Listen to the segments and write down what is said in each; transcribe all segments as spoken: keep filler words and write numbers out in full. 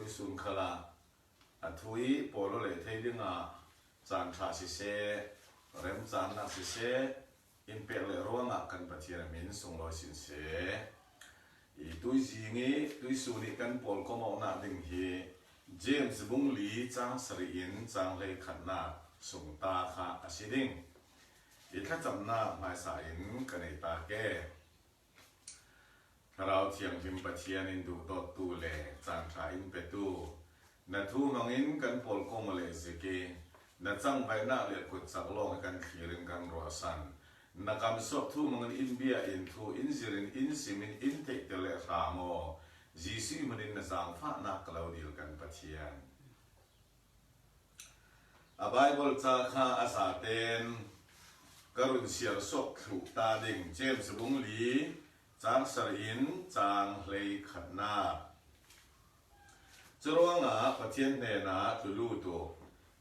Sun khalah a thu i pawl lo leh thei dingah caan ṭha siseh, remcannak siseh in pek leh ruangah kan Pathian a min sunglawi sin seh. I tuizing i tuisun i kan pawl kawmawknak ding hi James bung li cang sarih in cang hleikhatnak sungta kha a si ding. I thlacamnak hmaisa in ka nei ta ke. Thlarau Thianghlim Pathian in duhdawttu le caan ṭha in petu, na thu hmangin kan pawl kawm le zik i, na cangvaihnak le kutcak lawng hi kan thlir in kan ruahsan. Na kamsawh thu hmangin in bia in thu in zir in in sim in in theihter le hram aw. Jesuh hmangin na zaangfahnak ka lo dil kan Pathian. A Bible ca kha a zaten ka run siar sawk thluh ta ding. James bung li cang sarih in cang hleikhatnak. Curuangah Pathian hnenah tlu lut uh.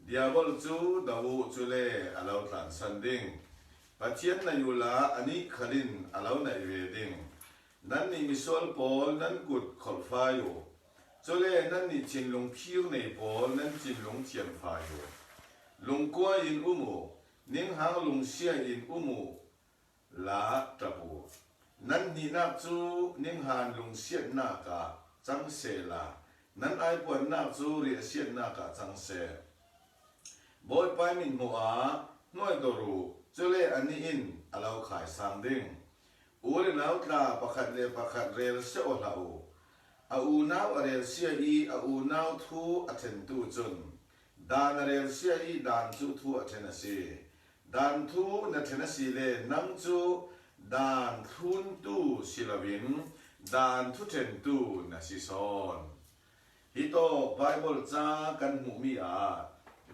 Diabol cu do uh, cule a lo tlansan ding. Pathian naih uhla anih khal in a lo naih ve ding. Nannih misual pawl, nan kut kholhfai uh. Cule nannih thinlung phir nei pawl, nan thinlung thianfai uh. Lungkuai in um uh, ninghang lungsia in um uh, la ṭap uh. Nan hnihnak cu ninghan lungsiatnak ah cang sehla, nan aipuannak cu riahsiatnak ah cang seh. Bawipa mithmuh ah hnuaidor uh, cule anih in a lo khaisang ding. U le nau tla, pakhat le pakhat rel sia aw hlah uh. A unau a relsia i a unau thu a ṭhentu cun, Daan a relsia i Daan cu thu a ṭhen a si. Daan thu na ṭhen a si le nang cu Daan thluntu si loin Daan thu ṭhentu na si sawn. Hi tawk Bible ca kan hmuhmi ah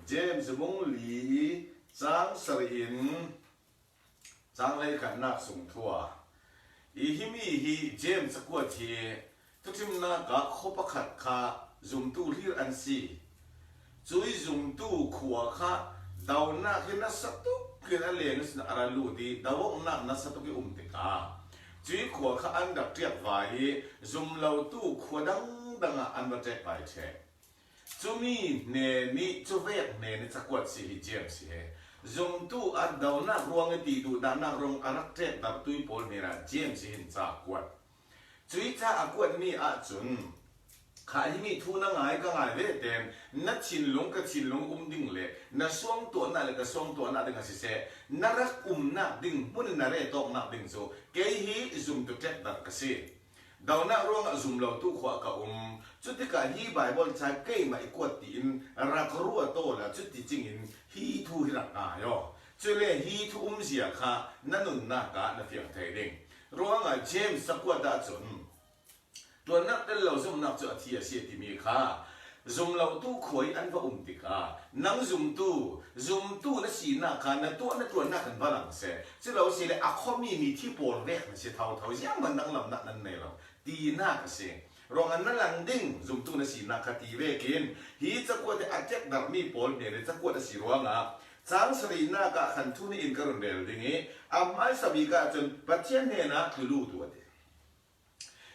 James bung li cang sarih in cang hleikhatnak sung thu ah i himi hi James cakuat hi thuṭhimnak ah khua pakhat kha zumtu hlir an si. Cui zumtu khua kha donak hi nasa tuk in a leng ihsin a ra lut i doawknak nasa tuk i um tikah cui khua kha an rak ṭiak vai i zumlotu khua dangdang ah an va ṭek vai ṭheh. Cumi hnen i cuvek hnen i cakuat si hi James hi he. Zumtu a donak ruang i ti duhdahnak ruang a rak ṭekdartu i pawl hnenah James hi hin ca a kuat. Cui ca a kuatmi ahcun kha himi thu na ngai ka ngai ve tein na thinlung ka thinlung um ding le na suangtuahnak le ka suangtuahnak ding a siseh, na rak umnak ding hmun in na retawknak ding cu kei hi zumtu ṭekdarh ka si. Donak ruangah zumlotu khua ka um. Cutikah hi Bible ca keimah i kuat tiin rak ruat aw la cuticingin hi thu hi rak ngai aw. Cule hi thu umzia kha na nunnak ah na fiang thei ding. Ruangah James cakuat ahcun ṭuannak tel lo zumnak cu a thi a si a timi kha zumlotu khua i an va um tikah nang zumtu, zumtu na sinak kha na tuah na ṭuannak kan va lang seh. Culo sile a khuami mithi pawl vek na si thotho, zianghman danglamnak nan nei lo tinak a si. Ruangah na lang ding zumtu na sinak kha ti vekin hi cakuat hi a ṭekdarhmi pawl hnen i cakuat a si ruangah cang sarihnak ah khan thu nih in ka run rel ding i a hmaisa bik ahcun Pathian hnenah tlu lut uh a ti.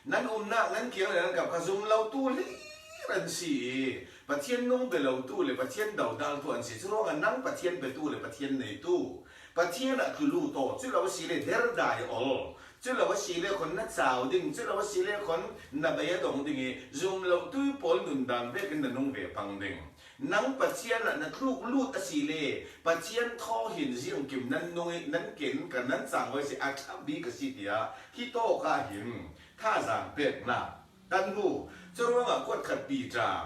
Nan umnak, nan kiang le nan kap kha zumlotu hlir an si i Pathian nung bia lotu le Pathian dodaltu an si. Curuangah nang Pathian biatu le Pathian neitu, Pathian ah tlu lut aw. Culo a si le derdai ol. Culo a si le khon na cau ding, culo a si le khon na bei a dong ding i zumlotu i pawl nundan vekin na nung ve pang ding. Nang Pathian ah na tluk lut a si le Pathian thaw hin ziangkim nan nung i nan ken ka nan cangvawi si a ṭha bik a si tiah hi tawk ah hin thazaang peknak kan hmu. Curuangah kuat khat Peter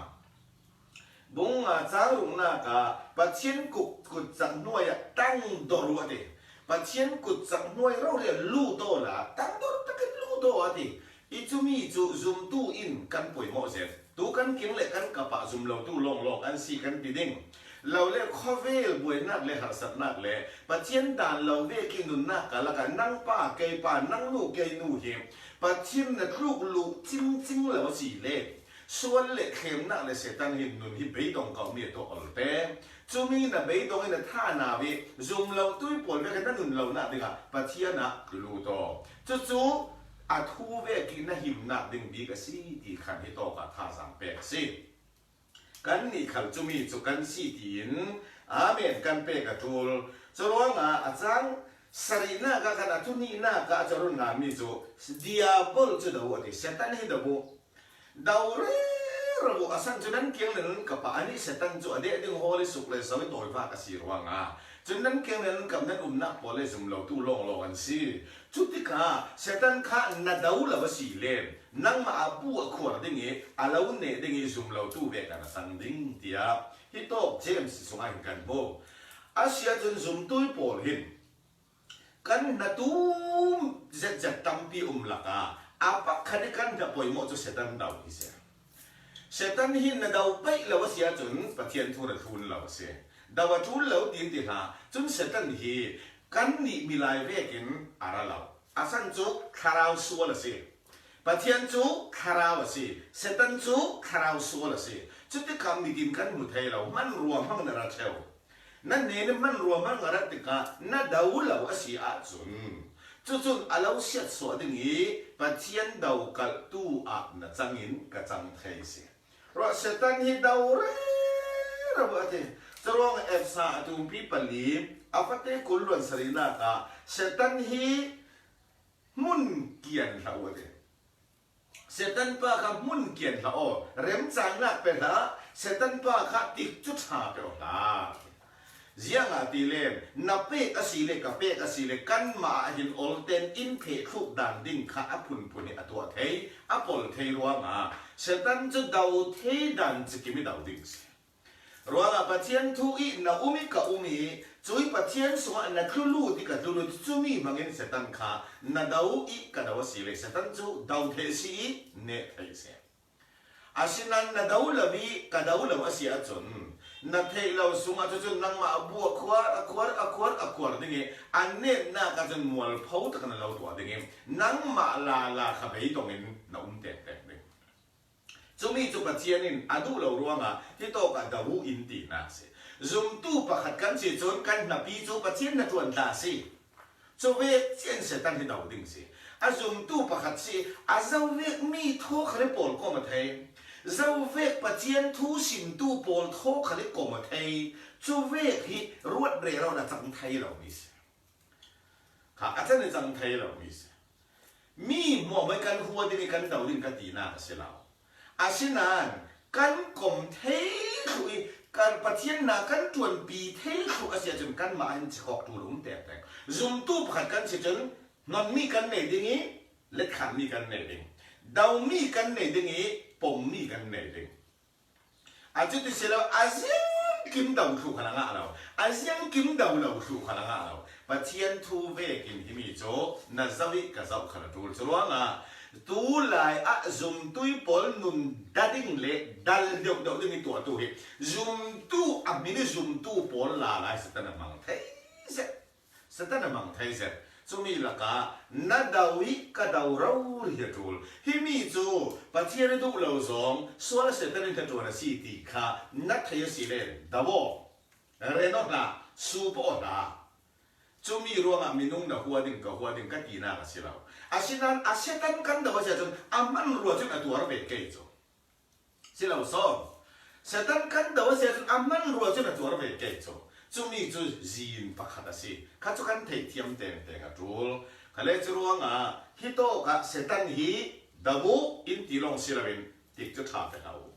bung nga cang ruknak ah Pathian kut, kutcak hnuai ah tangdor uh a ti. Pathian kutcak hnuai rori ah lut aw la tangdor takin lut aw a ti. I cumi cu zumtu in kan poimawh zen. Tu kan king le kan kap ah zumlotu lawnglawng an si kan ti ding. Lo le khuavel buainak le harsatnak le Pathian dan lo vekin nunnak ka lakah nang pa, kei pa, nang nu, kei nu hi Pathian na tluk luh cingcing lo a si le sual le thlemnak le Satan hin nun hi beidong kauhmi a tuah olte. Cumi na beidong in a tha nau i zumlotu i pawl vek na nun lonak dingah Pathian ah tlu lut aw. Cucu a thu vek i na himnak ding bik a si ti khan hi tawk ah thazaang pek a si. Kannih khal cumi cu kan si tiin amen kan pek a ṭul. Curuangah a cang sarihnak ah khan a thunihnak ah a run ngami cu Diabol cu do uh a ti, Satan hi do uh. Do rero uh, a san cu nan kiang le nan kap ah anih Satan cu a deh ding hawl i suk le so i tawifa ka si ruangah cun nan kiang le nan kap, nan umnak pawl le zum lotu lawnglawng an si. Cutikah Satan kha na do lo a si le nangmah a bu a khuar ding i a lo neh ding i zum lotu vek ah na cang ding, tiah hi tawk James sungah hin kan hmu. A si ahcun zumtu pawl hin kan hnatum zetzet tampi um lakah a pakhat i kan hna poimawh cu Satan do hi si. Satan hi na do paih lo a si ahcun Pathian thu na thlun lo a si. Do a ṭul lo tiin ti hlah. Cun Satan hi kannih milai vekin a ra lo. A san cu thlarau sual a si. Pathian cu thlarau a si. Satan cu thlarau sual a si. Cutikah mitin kan hmu thei lo. Hman ruahmang na ra ṭheu. Na hnen i hman ruahmang a rat tikah na do lo a si ahcun, cucun a lo siatsuah ding i Pathian do kalhtu ah na cangin ka cang thei si. Ruah, Satan hi do rero a ti. Curuangah Efesa a tumpi pali a fate kul luan sarihnak ah Satan hi hmun kian hlah uh a ti. Satan pa kha hmun kian hlah aw, remcangnak pe hlah, Satan pa kha tikcu ṭha pe aw hlah. Ziangahtile na pek a si le ka pek a si le kanmah ah hin olten in pheh thluk dan ding kha a phunphun i a tuah thei, a pol thei ruangah Satan cu do thei dan cikim i do ding si. Ruangah Pathian thu i na um i ka um i, cui Pathian sungah na thlulut i ka thlulut, cumi hmangin Satan kha na do i ka do a si le Satan cu do thei a si i neh thei a si. Asinain na do lo i ka do lo a si ahcun na theih lo sungah cucun nangmah a bu a khuar, a khuar, a khuar, a khuar ding i a netnak ahcun mualpho tak na lo tuah ding i nangmah lala kha beidongin na um tektek ding. Cumi cu Pathian in a duh lo ruangah hitawk ah do uh in tinak a si. Zumtu pakhat kan si cun kan hnapi cu Pathian hnaṭuan tla a si. Cuvek cian Satan hi do ding si. A zumtu pakhat si, a zovek mi thaw khal i pawl kawm a thei. Zovek Pathian thu simtu pawl thaw khal i kawm a thei. Cuvek hi ruat rero na cang thei lo mi si. Kha a can i cang thei lo mi si. Mi hmuahmai kan hua ding i kan do ding ka tinak a si lo. Asinain kan kawm thei thluh i kan Pathian hna kan ṭuanpi thei thluh a si ahcun kanmah hin chikhawk ṭul um tektek. Zumtu pakhat kan si cun hnonmi kan nei ding i letkhanmi kan nei ding. Domi kan nei ding i pommi kan nei ding. A cuti si lo, a ziangkim do thluh kha na ngah lo, a ziangkim do lo thluh kha na ngah lo. Pathian thu vekin himi cu na zoh i ka zoh kha na ṭul. Curuangah tulai ah zumtu pawl nun da ding le dal deuh deuh ding i tuahtu hi zumtu, a hmin i zumtu pawl lala hi Satan a hmang thei zet. Satan a hmang thei zet. Cumi lakah na do i ka do rori hi a ṭul. Himi cu Pathian i duh lo zong sual Satan in hnaṭuan a si ti kha na thei a si le do aw, ren aw hlah, sup aw hlah. Cumi ruangah minung na hua ding, ka hua ding ka tinak a si lo. Asinain a Satan kan do a si ahcun a hman rua cun a tuar ve kei cu. Si lo sawm. Satan kan do a si ahcun a hman rua cun a tuar ve kei cu. Cumi cu zin pakhat a si. Kha cu kan theihthiam tengteng a ṭul. Kha le cu ruangah hitawk ah Satan hi do uh in ti lawng si loin tikcu ṭha pe hlah uh.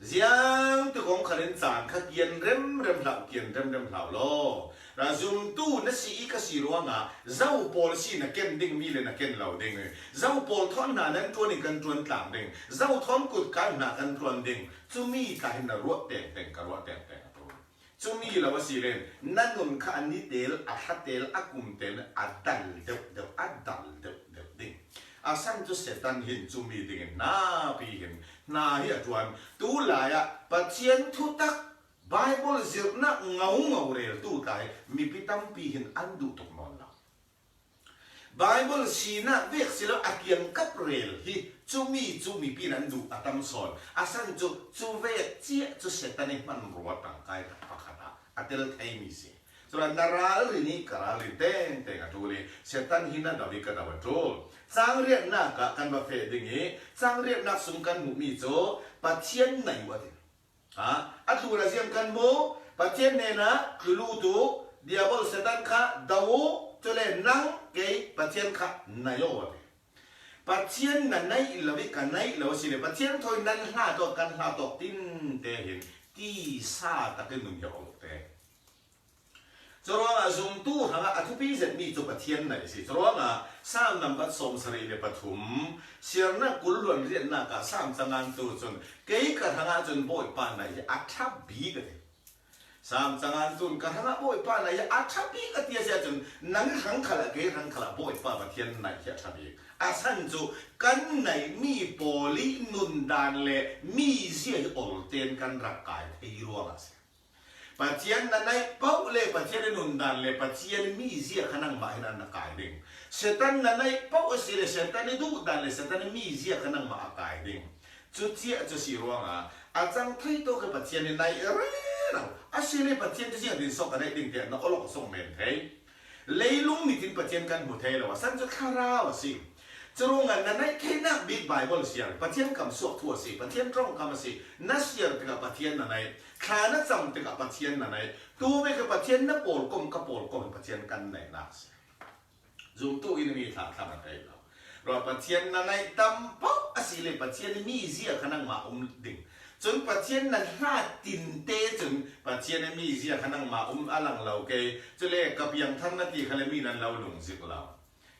Ziang ti kong khal in caan kha kian remrem hlah uh, kian remrem hlah uh law. Ra zumtu na si i ka si ruangah zo pawl si na ken ding mi le na ken lo ding. Zo pawl thawn hna nan ṭuan in kan ṭuan tlang ding. Zo thawn kut kan hna kan ṭuan ding. Cumi tla hin na ruah tengteng ka ruah tengteng a ṭul. Cumi lo a si len na nun kha a ni tel, a thla tel, a kum tel, a dal deuh deuh, a dal deuh deuh ding. A san cu Satan hin cumi dingin hnapi hin hna hi a ṭuan. Tulai ah Pathian thutak Baibal zirhnak ngongo reltu tla hi mipi tampi hin an duh tuk nawn lo. Baibal sinak vek si lo, a kiangkap rel hi cumi cu mipi in an duh a tam sawn. A san cu cuvek ciah cu Satan i hmanrua tangkai pakhat ah a tel theimi si. Cun na ralrin i ka ralrin tengteng a ṭul i Satan hi na do i ka do a ṭul. Cangriatnak ah kan va feh ding i cangriatnak sung kan hmuhmi cu Pathian naih uh a ti. A, a tlun a ziam kan mu, Pathian hnenah tlu lut uh, Diabol Satan kha do uh, cule nang kei Pathian kha nai aw a ti. Pathian na naih lo ih ka naih lo a si le, Pathian thawi nan hla tawk kan hla tawk tinte hin tisa takin nun hi a olte. Curuangah zumtu hrangah a thupi zetmi cu Pathian naih a si. Curuangah Sam nambat sawmsarih le pathum, siarnak kul luan riatnak ah Sam cangantu cun, kei ka hrangah cun Bawipa naih hi a ṭha bik a ti. Sam cangantu in ka hrangah Bawipa naih hi a ṭha bik a ti a si ahcun, nang hrang khalah kei hrang khalah Bawipa Pathian naih hi a ṭha bik. A san cu kan naihmi pawl ih nundan le mizia hi olten kan rak kai thei ruangah a si. Pathian na naih paoh le Pathian i nundan le Pathian i mizia kha nangmah hin an na kai ding. Satan na naih paoh a si le Satan i duhdan le Satan i mizia kha nangmah a kai ding. Cucia cu si ruangah a cang thei tawk i Pathian i naih rero a si le Pathian cu ziangtin sawk ka naih ding tiah na olok sawk men thei. Leilung mit in Pathian kan hmu thei lo a, san cu thlarau a si. Curuangah na naih theinak bik Baibal siar, Pathian kam suak thu a si, Pathian ṭongkam a si. Na siar tikah Pathian na naih, thla na cam tikah Pathian na naih, tu vek i Pathian na pawlkom, ka pawlkom i Pathian kan naihnak a si. Zumtu in mi thla thlang a thei lo. Ruah Pathian na naih tam paoh a si le Pathian i mizia kha nangmah um ding. Cun Pathian na hla tinte cun Pathian i mizia kha nangmah um a lang lo kei. Cule ka piangthar na ti kha le mi nan lo lungzik lo.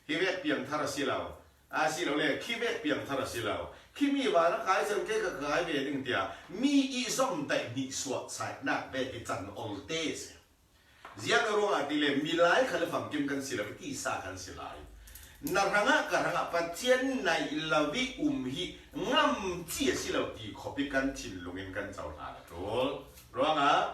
Hi vek piangthar a si lo. A si lo le khi vek piangthar a si lo. Khi mi van a kai cun kei ka kai ve ding tiah mi ih zomtaih hnihsuah saihnak vek i can olte a si. Ziang ruangah ti le milai khal famkim kan si lo, i tisa kan si lai. Na hrangah ka hrangah Pathian naih lo ih um hi ngamci a si lo ti khop ih kan thinlung in kan cohlan a ṭul. Ruangah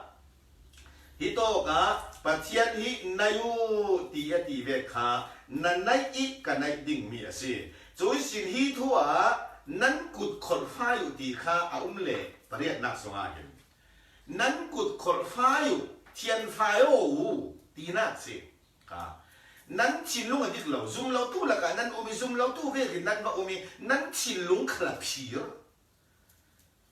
hi tawkah Pathian hi naih uh ti a ti vek kha na naih ih ka naih dingmi a si. Cui sin hi thu ah nan kut kholhfai uh ti kha a um le pariatnak sungah hin nan kut kholhfai uh, thianfai aw uh, tinak si. Ka, nan thinlung a dik lo, zum lotu lakah nan um ih, zum lotu vekin nan va um ih, nan thinlung kha la phir.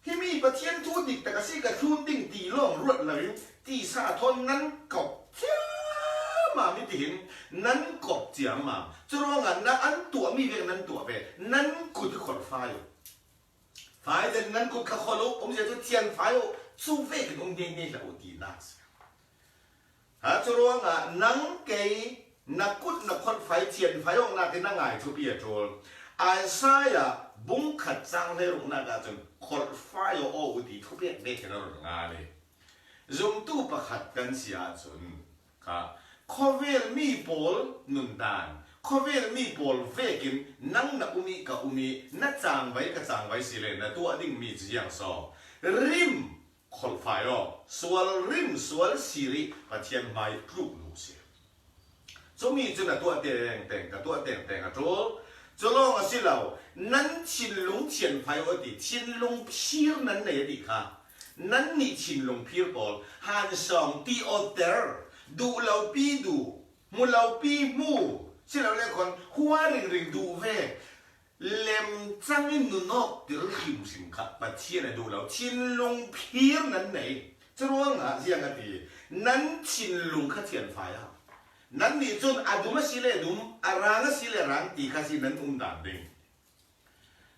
Himi Pathian thu dik tak a si ka thlun ding ti lawng ruat lo in, tisa thawn nan kop ciammam ih tihin nan kop ciammam. Curuangah na an tuahmi vek nan tuah ve, nan kut ih kholhfai uh. Fai zen nan kut kha kholh uh, um zia cu thianfai uh, cu vekin um hniahniah hlah uh tinak si. Ha, curuangah nang kei na kut na kholhfai thianfai awknak in na ngai thupi a ṭul. Isaiah bung khat cang hleiruknak ahcun kholhfai aw aw uh ti thupek mek in a run ngai. Zumtu pakhat kan si ahcun, kha, khawvelmi pawl nundan, khawvelmi pawl vekin nang na um ih ka um ih, na cangvai ka cangvai si le na tuah dingmi cu ziang so? Rim kholhfai aw, sual rim sual sir ih Pathian hmai tluk lu si. Cumi cu na tuah tengteng, ka tuah tengteng a ṭul. Cu lawng a si lo, nan thinlung thianfai aw a ti, thinlung phir nan nei a ti kha. Nannih thinlung phir pawl, hansawng ti awter, duh lopi duh, hmu lopi hmu, si lo le khawn hua ringring duh ve, lemcang in nunawk tir hrimhrim kha Pathian a duh lo, thinlung phir nan nei. Curuangah ziang a ti, nan thinlung kha thianfai ah. Nannih cun a dum a si le dum, a rang a si le rang ti kha si nan um dan ding.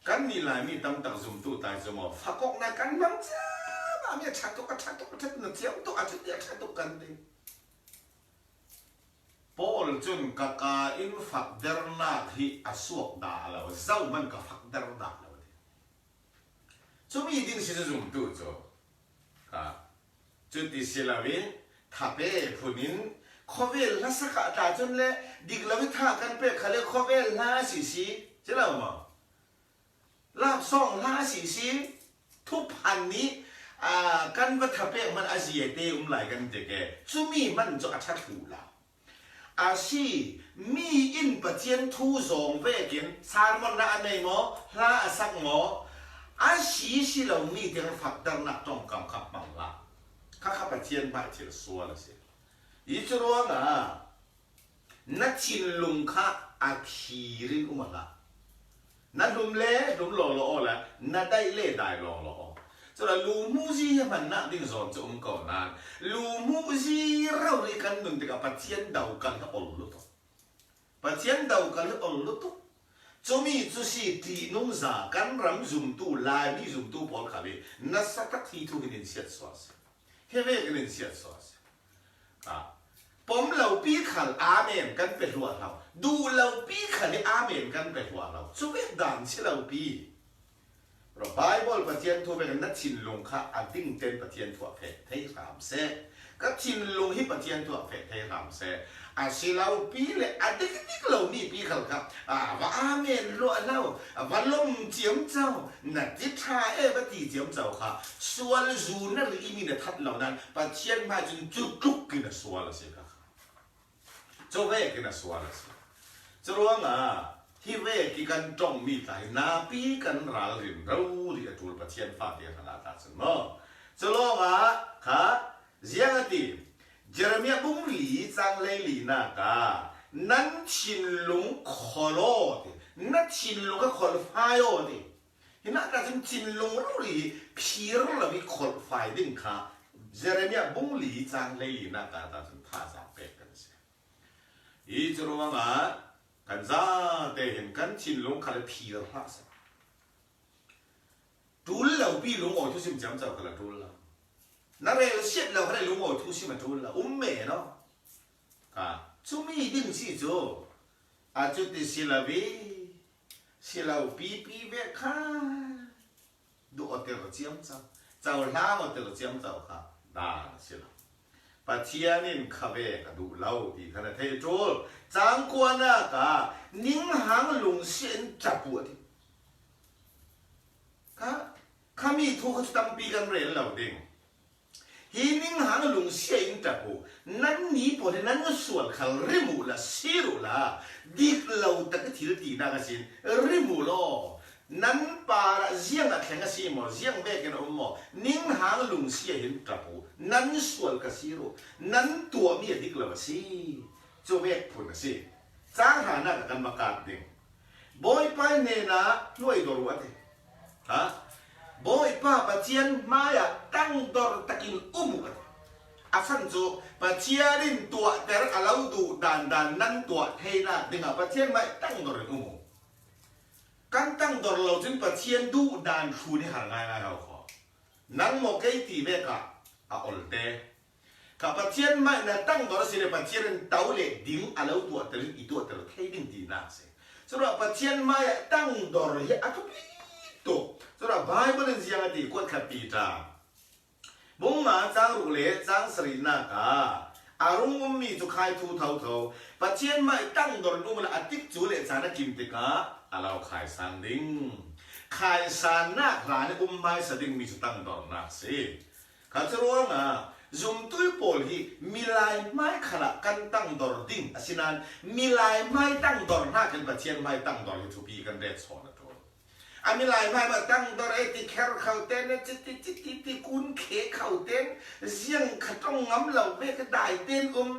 Kannih Laimi tamtak zumtu tai cu maw, fakawknak kan hmang ciammam ih a ṭha tuk, a ṭha tuk, a ṭha tuk, na thiam tuk, a ṭha tuk, a ṭha tuk kan ti. Paul cun ka ka in fakdernak hi a suak dah lo, zohman ka fakder dah lo a ti. Cumi ding si cu zumtu cu ka, cuti si lo in, thape phun in, khawvel hla sakah ta cun le dik lo i tha kan pek kha le khawvel hla si si, si lo maw? Love song hla si si, thuphan nih, aa, kan va tha pek hmanh a ziate um lai kan ti ke. Cumi hmanh cu a ṭha thluh lo. A si, mi in Pathian thu zawng vekin sermon na a nei maw, hla a sak maw, a si si lo mi tiang fakternak ṭongkam kha hmang hlah. Kha kha Pathian hmai thil sual a si. Hi cu ruangah na thinlung kha a thir in um a hlah. Na hlum le hlum lawlaw aw le na daih le dai lawlaw aw. Tua lu hmuh zi hi hmannak ding zawn cu um ko nain, lu hmuh zi rori kan nun tikah Pathian dokal hi ol lutuk. Pathian dokal hi ol lutuk. Cumi cu si ṭihnung za kan ram zumtu, Laimi zumtu pawl khal i nasa tak hi thu hin in siatsuah a si. Hi vekin in siatsuah a si. Ah, pom lopi khal amen kan pe hluah hlo. Duh lopi khal hi amen kan pe hluah hlo. Cu vek dan si lopi. Baibal Pathian thu vekin na thinlung kha a ding ten Pathian thu ah feh thei hram seh. Ka thinlung hi Pathian thu ah feh thei hram seh. A si lopi le a dikdik lomi pi khal kha, a va amen luah lo, a va lom ciamco, na ti ṭha e va ti ciamco kha, sual zu na rih mi na that lo nain Pathian hmai cun cu tluk in a sual a si kha. Cu vekin a sual a si. Curuangah hi vek i kan ṭongmi tla hi napi kan ralrin rori a ṭul Pathian fate hna ta cun maw? Cu lawngah kha ziang a ti? Jeremiah bung li cang leilinak ah nan thinlung kholh aw ti, na thinlung kha kholhfai aw ti. Hinah ta cun thinlung rori hi phir lo i kholhfai ding kha Jeremiah bung li cang leilinak ah ta cun thazaang pek kan si. Hi cu ruangah kan zate hin kan thinlung khal phir hlah seh. Ṭul lopi lungawi thusim ciamco khal a ṭul lo. Na relsiat lo khal lungawi thusim a ṭul lo. Um men aw. Ka, cumi ding si cu a cuti si lo i, si lo pipi ve kha. Duh awter ciamco, cohlang awter ciamco kha dan a si lo. Pathian in kha vek a duh lo ti khan a thei ṭul. Cang kuanak ah ninghang lungsia in ṭap uh a ti. Kha, khami thu kha cu tampi kan rel lo ding. Hi ninghang lungsia in ṭap uh. Nannih pawl hi nan sual khal rim uhla, sir uhla, dik lo tak i thil tinak a sin, rim uh law. Nan parah ziang a thleng a si maw, ziang vekin a um maw, ninghang lungsia hin ṭap uh. Nan sual kha sir uh. Nan tuahmi a dik lo a si. Cu vek phun a si. Cang hranak a kan va kat ding. Bawipa hnenah hnuai dor uh a ti. Ha? Bawipa Pathian hmaiah tangdor takin um uh a ti. A san cu Pathian in tuahter a lo duh dandan nan tuah theinak dingah Pathian hmaiah tangdor in um uh. Kan tangdor lo cun Pathian duh dan thlun i har ngaingai ho kho. Nang maw kei ti vek ah a ol te. Kha Pathian hmai na tangdor a si le Pathian in to le ding a lo tuahter in i tuahter thei ding tinak a si. Curuah Pathian hmai ah tangdor hi a thupi tuk. Curuah Baibal in ziang a ti, kuat khat Piter bung nga cang ruk le cang sarihnak ah a rung ummi cu khai thu thotho. Pathian hmai tangdor in um le a tikcu le caan a kim tikah a lo khaisang ding. Khaisannak hlan i um hmaisa dingmi cu tangdornak a si. Kha cu ruangah zumtu pawl hi milai hmai khalah kan tangdor ding a si nain milai hmai tangdor hnakin Pathian hmai tangdor hi thupi kan ret sawn a ṭul. A milai hmai mah tangdor e ti kher kho ten, citi citi ti kun khe kho ten, ziang kha ṭong ngam lo ve ka dai ten um.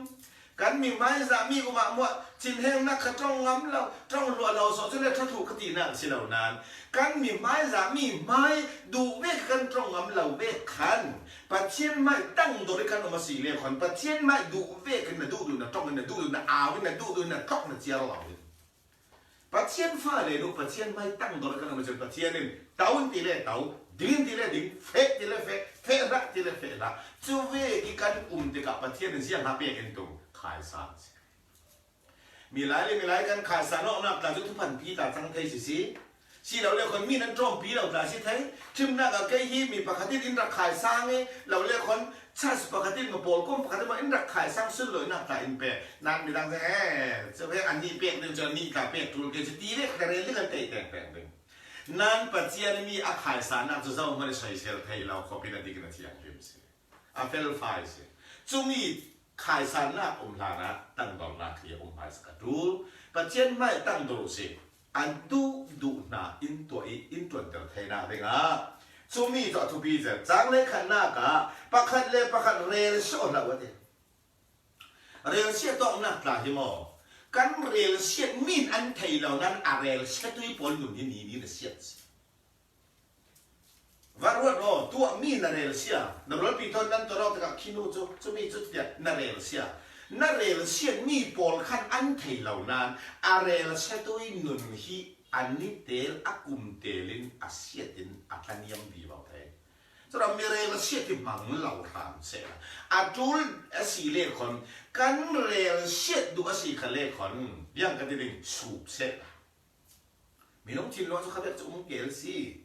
Kan mi hmaizahmi um ah muah, cinhengnak kha ṭong ngam lo, ṭong hluah lo sawh cu le ṭha thuk ka tinak si lo nain, kan mi hmaizahmi hmai duh vek kan ṭong ngam lo vek khan Pathian hmai tangdor i kan um a si le khan Pathian hmai duh vek in na duh duh na ṭong in na duh duh na au in na duh duh na tlok na ciar lo in. Pathian fale nu Pathian hmai tangdor kan um ahcun Pathian in to in ti le to, ding in ti le ding, feh ti le feh, feh hlah ti le feh hlah. Cu vek i kan um tikah Pathian in ziang hna pek in tum, khaisan a si. Milai le milai kan khaisan awknak tla cu thuphan pi ta cang thei si si. Si lo le khon mi nan ṭawmpi lo tla si thei. Ṭhimnak ah kei hi mi pakhat in in rak khaisang i lo le khon chas pakhat in ma pawlkom pakhat in ma in rak khaisang sunlawinak tla in pek. Nan midang zeng e, cu he annih pek ding cu annih tla pek ṭul ke cu ti vek ka rel ding an tei pek pek ding. Nan Pathian mi a khaisannak cu zohman i soisel thei lo khawpin a dik in a thianghlim si. A felfai si. Cumi khaisannak um hlanah tangdornak hi a um hmaisa ka ṭul. Pathian hmai tangdor uh si. An duh duh hna in tuah i in ṭuanter theinak dingah cumi cu a thupi zet. Cang le khatnak ah pakhat le pakhat rel sawh hlah uh a ti. Rel siat awknak tla hi maw? Kan rel siat min an thei lo nan a rel siatui pawl nun hi ni ni na siat si. Va ruat aw, tuah mi na relsia, na rualpi thawn nan tuah aw, taka khinu cu, cumi cu tiah na relsia. Na relsiat mi pawl khan an thei lo nain a relsia tui nun hi a ni tel, a kum tel in a siat in a tlaniam vivo thei. Cura mi relsiat hi hmang lo hram seh. A tul a si le khon, kan relsiat duh a si kha le khon, biang ka ti ding, sup seh. Minung thinlung cu kha bek cu um kel si.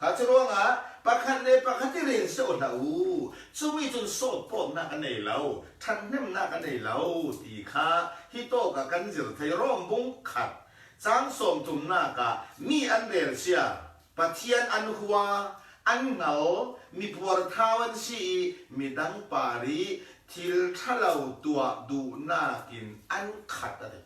Kha cu ruangah pakhat le pakhat i relsiat aw hlah u. Cumi cun sawt pawtnak a nei lo, ṭhathnemnak a nei lo ti kha hi tawk ah kan zir thei. Rom bung khat cang sawmthumnak ah mi an relsia, Pathian an hua, an hngal, mipuar thau an si i midang par i thil ṭha lo tuah duhnak in an khat a ti.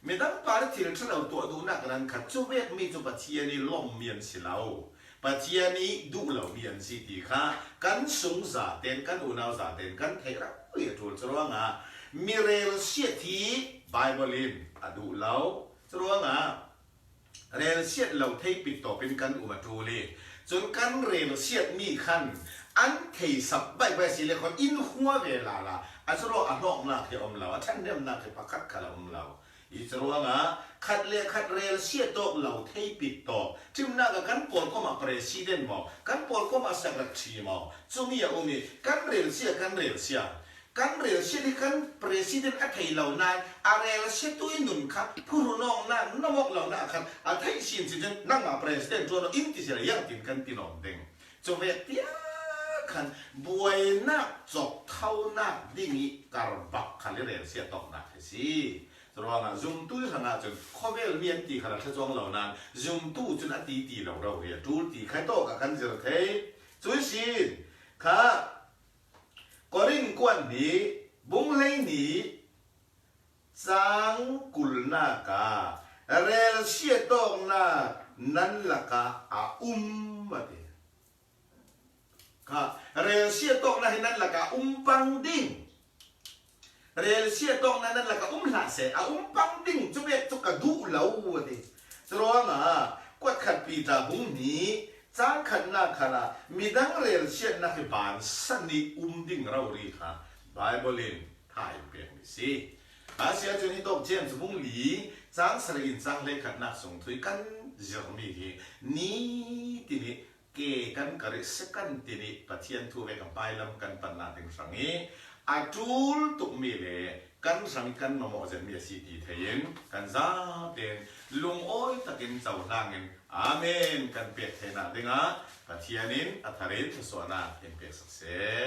Midang par i thil ṭha lo tuah duhnak in an khat. Cu vek mi cu Pathian i lawm mi an si lo. Pathian i duh lo mi an si ti kha kan sung zaten, kan unau zaten kan theih rau i a ṭul. Cu ruangah mi relsiat hi Baibal in a duh lo. Cu ruangah relsiat lo thei pit tawp in kan um a ṭul i, cun kan relsiat mi khan an thei sak baihbaih si le khon in hua ve lala, a cu ruang a hnawknak hi a um lo, a ṭhathnemnak hi pakhat khal a um lo. I cu ruangah khat le khat relsiat tawk lo thei pit tawp. Ṭhimnak ah kan pawlkom ah president maw, kan pawlkom ah secretary maw, cumi a um i kan relsiat, kan relsiat. Kan relsiat hi kan president a thei lo nain a relsiat tui nun kha phurunawknak, nawmawk lonak khan a theih sin sin cun nangmah president ṭuan aw in ti si le, iang tin kan ti nawn ding. Cu vek tiah khan buainak cawk thonak ding i karbak khal i relsiat tawknak hi si. Curuangah zumtu hrangah cun khawvel mi an ti khal a thlacuang lo nain zumtu cun a ti ti lo rori a ṭul ti khai tawk ah kan zir thei. Cui sin kha Korin kuat hnih, bung hleihnih, cang kulnak ah relsiat tawknak nan lakah a um a ti. Kha, relsiat tawknak hi nan lakah a um pang ding. Relsiat tawknak nan lakah a um hlah seh, a um pang ding, cu vek cu ka duh lo a ti. Curuangah kuat khat Peter bung hnih, cang khatnak khalah midang relsiatnak hi bansan i um ding rori kha Baibal in tha in pekmi si. A si ahcun hi tawk ciang cu bung li, cang sarih in cang hleikhatnak sung thu i kan zirmi hi ni tin i ke kan kar i second tin i Pathian thu vek a hmailam kan pannak ding hrang i a ṭul tukmi le kan hrang i kan mamawh zetmi a si ti thei in kan zaten lungawi takin cohlang in Amen kan pek theinak dingah Pathian in a thar in thluasuahnak in pek sak seh.